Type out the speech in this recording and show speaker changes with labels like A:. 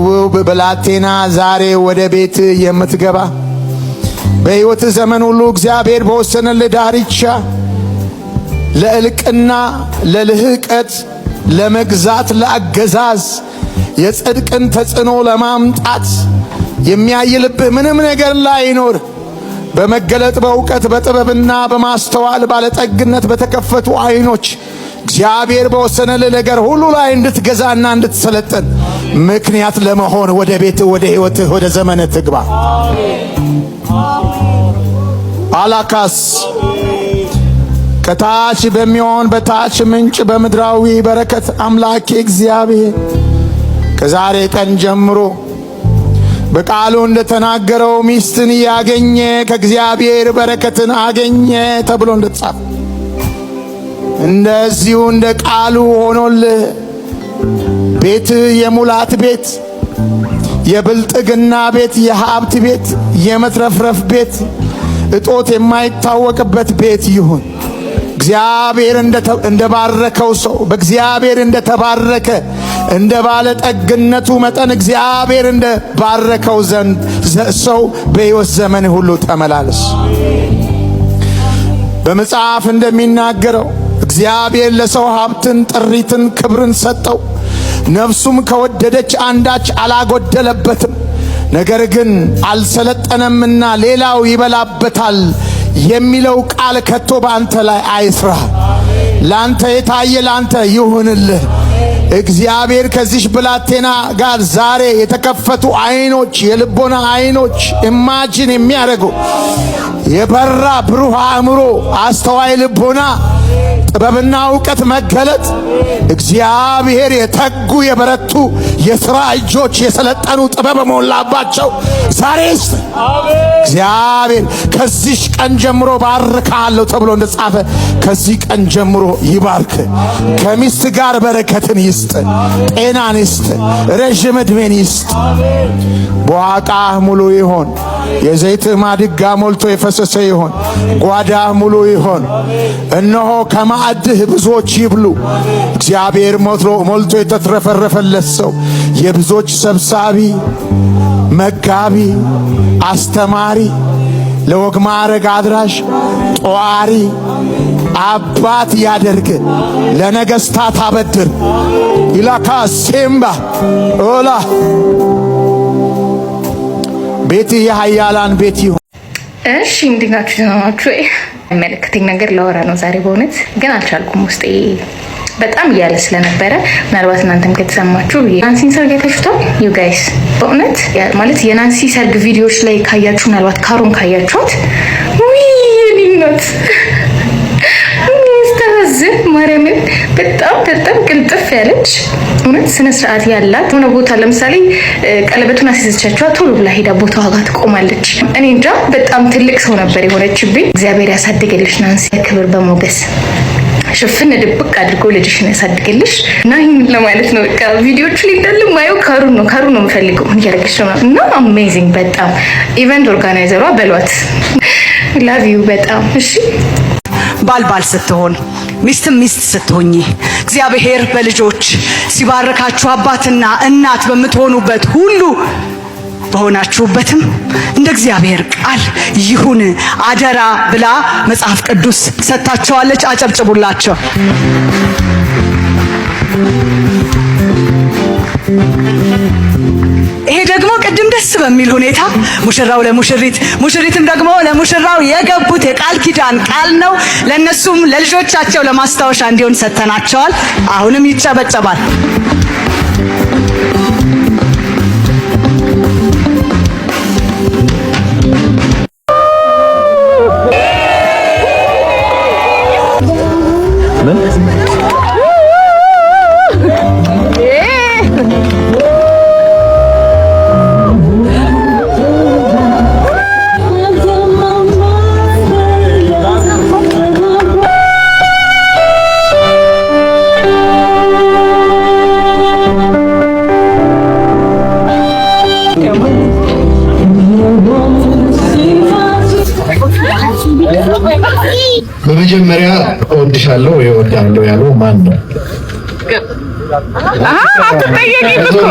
A: ውብ ብላቴና ዛሬ ወደ ቤት የምትገባ፣ በሕይወት ዘመን ሁሉ እግዚአብሔር በወሰነልህ ዳርቻ ለእልቅና፣ ለልህቀት፣ ለመግዛት፣ ለአገዛዝ፣ የጽድቅን ተጽዕኖ ለማምጣት የሚያይልብህ ምንም ነገር ላይኖር፣ በመገለጥ፣ በእውቀት፣ በጥበብና በማስተዋል ባለጠግነት፣ በተከፈቱ አይኖች እግዚአብሔር በወሰነልህ ነገር ሁሉ ላይ እንድትገዛና እንድትሰለጥን ምክንያት ለመሆን ወደ ቤትህ፣ ወደ ሕይወትህ፣ ወደ ዘመንህ ትግባ። አላካስ ከታች በሚሆን በታች ምንጭ በምድራዊ በረከት አምላኬ እግዚአብሔር ከዛሬ ቀን ጀምሮ በቃሉ እንደተናገረው ሚስትን ያገኘ ከእግዚአብሔር በረከትን አገኘ ተብሎ እንደተጻፈ፣ እንደዚሁ እንደ ቃሉ ሆኖልህ ቤትህ የሙላት ቤት፣ የብልጥግና ቤት፣ የሀብት ቤት፣ የመትረፍረፍ ቤት፣ እጦት የማይታወቅበት ቤት ይሁን። እግዚአብሔር እንደባረከው ሰው፣ በእግዚአብሔር እንደተባረከ፣ እንደ ባለጠግነቱ መጠን እግዚአብሔር እንደባረከው ዘንድ ሰው በሕይወት ዘመን ሁሉ ተመላለስ። በመጽሐፍ እንደሚናገረው እግዚአብሔር ለሰው ሀብትን፣ ጥሪትን፣ ክብርን ሰጠው። ነፍሱም ከወደደች አንዳች አላጎደለበትም። ነገር ግን አልሰለጠነምና ሌላው ይበላበታል የሚለው ቃል ከቶ በአንተ ላይ አይስራ። ላንተ የታየ ላንተ ይሁንልህ። እግዚአብሔር ከዚች ብላቴና ጋር ዛሬ የተከፈቱ አይኖች፣ የልቦና አይኖች፣ imagine የሚያደርጉ የበራ ብሩህ አእምሮ፣ አስተዋይ ልቦና፣ ጥበብና እውቀት መገለጥ፣ እግዚአብሔር የተጉ የበረቱ የሥራ እጆች፣ የሰለጠኑ፣ ጥበብ ሞላባቸው ዛሬ ይስጥ። እግዚአብሔር ከዚህ ቀን ጀምሮ ባርካለሁ ተብሎ እንደጻፈ ከዚህ ቀን ጀምሮ ይባርክ። ከሚስት ጋር በረከትን ይስጥ፣ ጤናን ይስጥ፣ ረዥም ዕድሜን ይስጥ። ቡሃቃህ ሙሉ ይሆን። የዘይትህ ማድጋ ሞልቶ የፈሰሰ ይሆን። ጓዳህ ሙሉ ይሆን። እነሆ ከማዕድህ ብዙዎች ይብሉ። እግዚአብሔር ሞልቶ የተትረፈረፈለት ሰው የብዙዎች ሰብሳቢ፣ መጋቢ፣ አስተማሪ፣ ለወግ ማዕረግ አድራሽ፣ ጧሪ አባት ያደርግ። ለነገስታት አበድር። ኢላካ ሴምባ ኦላ ቤት የኃያላን ቤት ይሁን።
B: እሺ፣ እንዴት ናችሁ? ደህና ናችሁ? የሚመለከተኝ ነገር ላወራ ነው ዛሬ። በእውነት ግን አልቻልኩም። ውስጤ በጣም እያለ ስለነበረ ምናልባት እናንተም ከተሰማችሁ። ናንሲን ሰርግ አይታችሁታል? You guys፣ በእውነት ማለት የናንሲ ሰርግ ቪዲዮዎች ላይ ካያችሁ፣ ምናልባት ካሮን ካያችኋት፣ ውይ የኔ እናት ስታሳዝን፣ ማርያምን፣ በጣም በጣም ቅልጥፍ ያለች፣ እውነት ስነ ስርዓት ያላት፣ ሆነ ቦታ ለምሳሌ ቀለበቱን አስይዘቻቸዋ ቶሎ ብላ ሄዳ ቦታዋ ጋር ትቆማለች። እኔ እንጃ፣ በጣም ትልቅ ሰው ነበር የሆነችብኝ። እግዚአብሔር ያሳድግልሽ ናንሲ፣ ክብር በሞገስ ሽፍን ድብቅ አድርጎ ልጅሽን ያሳድግልሽ እና ይህን ለማለት ነው። በቃ ቪዲዮቹ ላይ እንዳለ ማየው ካሩን ነው፣ ካሩን ነው የምፈልገው። ምን እያደረገች ነው እና amazing በጣም። Event organizer ሯ በሏት። Love you በጣም፣ እሺ።
C: ባል ባል ስትሆን፣ ሚስትም ሚስት ስትሆኚ፣ እግዚአብሔር በልጆች ሲባርካችሁ፣ አባትና እናት በምትሆኑበት ሁሉ በሆናችሁበትም እንደ እግዚአብሔር ቃል ይሁን አደራ ብላ መጽሐፍ ቅዱስ ሰጥታቸዋለች። አጨብጭቡላቸው። ይሄ ደግሞ ቅድም ደስ በሚል ሁኔታ ሙሽራው ለሙሽሪት፣ ሙሽሪትም ደግሞ ለሙሽራው የገቡት የቃል ኪዳን ቃል ነው። ለነሱም ለልጆቻቸው ለማስታወሻ እንዲሆን ሰጥተናቸዋል። አሁንም ይጨበጨባል።
D: በመጀመሪያ እወድሻለሁ ወይ እወድሃለሁ ያለው ማን ነው?
E: አትጠየቂም እኮ።